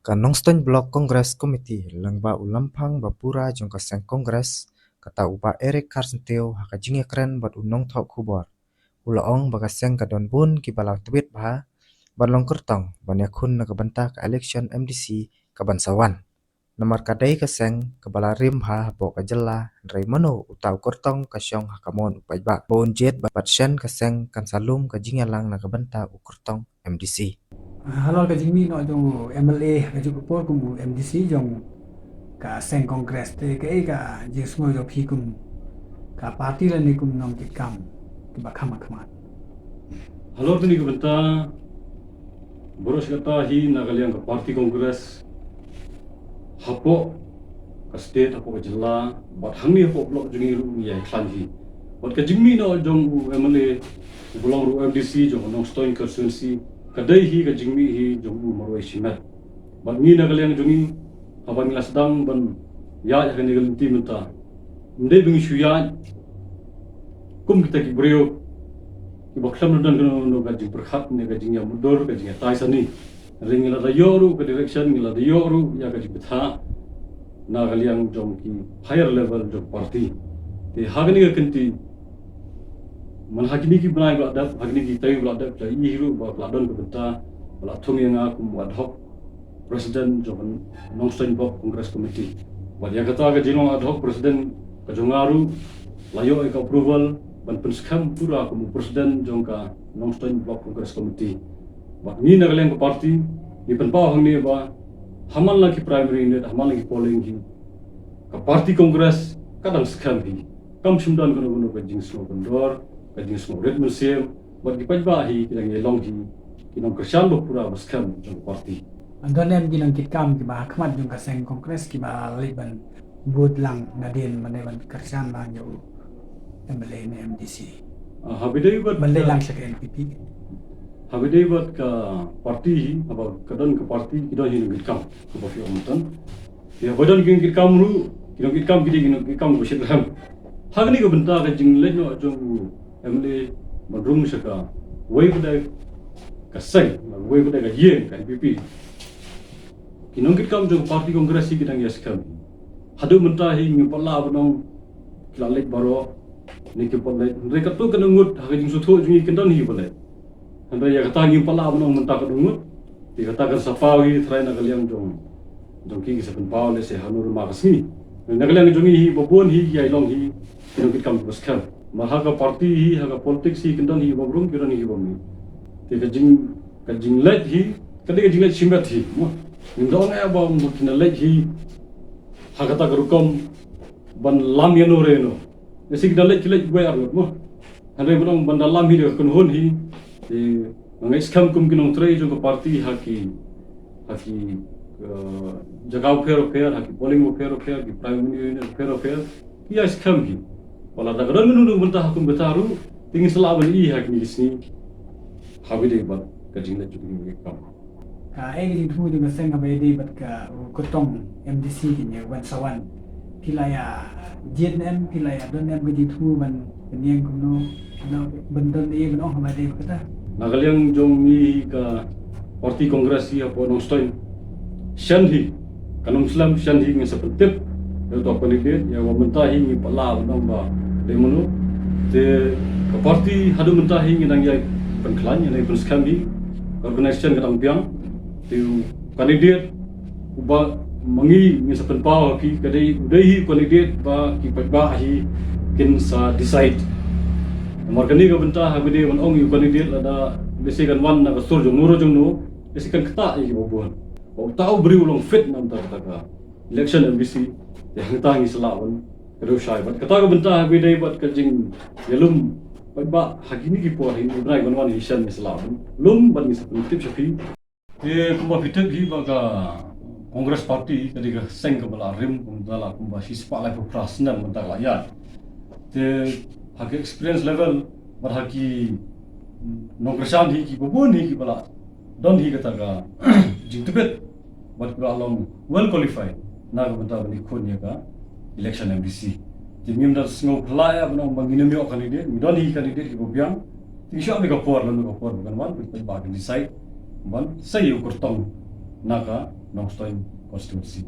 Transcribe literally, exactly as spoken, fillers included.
Ka Nongstoiñ Block Congress Committee lyngba u lamphang ba pura jong ka seng Congress, kata u Bah Eric Kharsyntiew, ha ka jingïakren bad u nongthoh khubor, u la ong ba ka seng ka don bun kiba la tweet bha bad long kyrtong ban ïakhun na ka bynta ka election M D C kaban sa wan. Namar ka dei ka seng kaba la rim bha hapoh ka jylla, hynrei mano uta u kyrtong ka shong ha ka mon u paidbah. Ba un jied bad shen ka seng kan sa lum ka jingïalang na ka bynta u kyrtong M D C. Halor ka jingmih noh jong u M L A ha kajuh ka por kum u M D C jong ka seng Congress, te kaei ka jingsngew jong phi kum ka party lane kum nongkitkam kiba kham ha khmat? Halor kane ka bynta, baroh shi katta hi na ka liang ka party Congress hapoh ka state, hapoh ka jylla, bad hangne hapoh block jong ngi ruh ngi ïai khlaiñ hi. Bad ka jingmih noh jong u M L A uba long ruh M D C jong ka Nongstoiñ constituency, ka dei hi ka jingmih hi jong u marwei shimet. Bad ngi na ka liang jong ngi, haba ngi la sdang ban ïaid ha kane ka lynti mynta, ym dei ba ngi shu ïaid kum kita ki briew kiba khlem don kano kano ka jingpyrkhat ne ka jingïamudui, ka jingïatai sani. Hynrei ngi la da ïoh ruh ka direction, ngi la da ïoh ruh ïa ka jingbthah na ka liang jong ki higher level jong party. Te ha kane ka kynti, man ha kine ki bnai ba la dep, ha kine ki taïew ba la dep, la ïohi ruh ba la don ka bynta ba la thung ïa nga kum u ad hoc president jong ka Nongstoiñ Block Congress Committee. Bad ïa kata ka jinglong ad hoc president ka jong nga ruh la ïoh ïa ka approval ban pynskhem pura kum u president jong ka Nongstoiñ Block Congress Committee. Bad ngi na ka liang ka party ngi pynpaw hangne ba ha man la ki primary unit, ha man la ki polling hi, ka party Congress ka dang skhem hi. Kam shym don kano kano ka jingsngew kyndor, ka jingsngew rit mynsiem, bad ki paidbah hi ki dang ïai long hi ki nongkyrshan ba pura ba skhem jong ka party. Don ne em ki nongkitkam kiba ha khmat jong ka seng Congress kiba leit ban bud lang nadien ban dei ban kyrshan lang ïa u M L A ne M D C? Ah, haba ïadei bad ban leit lang sha ka N P P. Haba ïadei bad ka party hi, haba ka don ka party ki don hi nongkitkam, kaba phi ong mynta. Ïa, ba don ki nongkitkam ruh, ki nongkitkam ki dei ki nongkitkam ba shyrkhei. Ha kane ka bynta ka jingleit noh jong u M L A ban rung sha kawei pat de ka seng, kawei pat de ka ïing ka N P P, ki nongkitkam jong ka party Congress hi ki dang ïa skhem. Haduh mynta hi ngim pat lah ban ong ki la leit baroh ne kim pat leit. Hynrei katto katne ngut ha ka jingsngewthuh jong ngi kin don hi ba leit. Hynrei ïa kata ngim pat lah ban ong mynta katno ngut. Te kata kan sa paw hi trai na ka liang jong, jong ki ki sa pynpaw lehse hano ruh ma ka sngi. Na ka liang jong ngi hi ba bun hi ki ïai long hi ki nongkitkam kiba skhem. Mar ha ka party hi, ha ka politics hi, kin don hi ba brum, kin don hi ba mih. Te ka jing, ka jingleit hi ka dei ka jingleit shimet hi, mo. Ngim da ong eh ba kin da leit hi ha kata ka rukom ban lam ïano re ïano. Lehse ki da leit ki leit wei arngut, mo. Hynrei ban ong ban da lam hi da ka kynhun hi. Te nga ngeit skhem kum ki nongtrei jong ka party ha ki, ha ki, eh, jaka bapher bapher, ha ki polling bapher bapher, ki primary unit bapher bapher, ki ïa skhem hi. Wat la da ka don kano kano ka bynta ha kum kata ruh, te ngin sa lah ban ïohi ha kine ki sngi haba ïadei bad ka jingleit jong ki nongkitkam. Kaei ka jingthmu jong ka seng haba ïadei bad ka, u kyrtong M D C kane uban sa wan? Phi la ïa jied ne em, phi la ïa don ne em ka jingthmu ban pynïeng kumno, kumno ban don ei ban ong haba ïadei bad kata? Na ka liang jong ngi ka party Congress hi hapoh Nongstoiñ, shen hi, kan ym slem, shen hi ngin sa pyntip ïa uto u candidate, ïa uba mynta hi ngim pat lah ban ong ba dei mano. Te ka party haduh mynta hi ngi dang ïai pynkhlaiñ, ngi dang ïai pynskhem hi, ka organization ka dang biang. Te u candidate uba ma ngi ngin sa pynpaw ha phi ka dei, u dei hi u candidate ba ki paidbah hi kin sa decide. Namar kane ka bynta haba ïadei ban ong ïa u candidate lada lehse kan wan na ka sur jongno re jongno, lehse kan ktah ïa kiba bun. Ba uta u briew u long fit na ka bynta kata ka election M D C, te hangta ngi sa lah ban kdew shai. Bad kata ka bynta haba ïadei bad ka jingïalum paidbah ha kine ki por, ha kine ki bnai ban wan, ngi shen ngi sa lah ban lum bad ngi sa pyntip sha phi. Te kumba phi tip hi ba ka Congress Party ka dei ka seng kaba la rim kumta la kumba shispah laiphew phra snem mynta ka la ïaid. Te ha ka experience level bad ha ki nongkyrshan hi kiba bun hi kiba la don hi kata ka jingtbit bad kiba la long well qualified na ka bynta ban ïakhun ïa ka election M D C. Te ngim da sngew phylla ïa ban ong ba ngin ym ïoh candidate, ngi don hi candidate kiba biang. Te ngi shu ap ïa ka por, lano ka por ba kan wan, pynban ba kan decide ban sei ïa u kyrtong na ka Nongstoiñ constituency.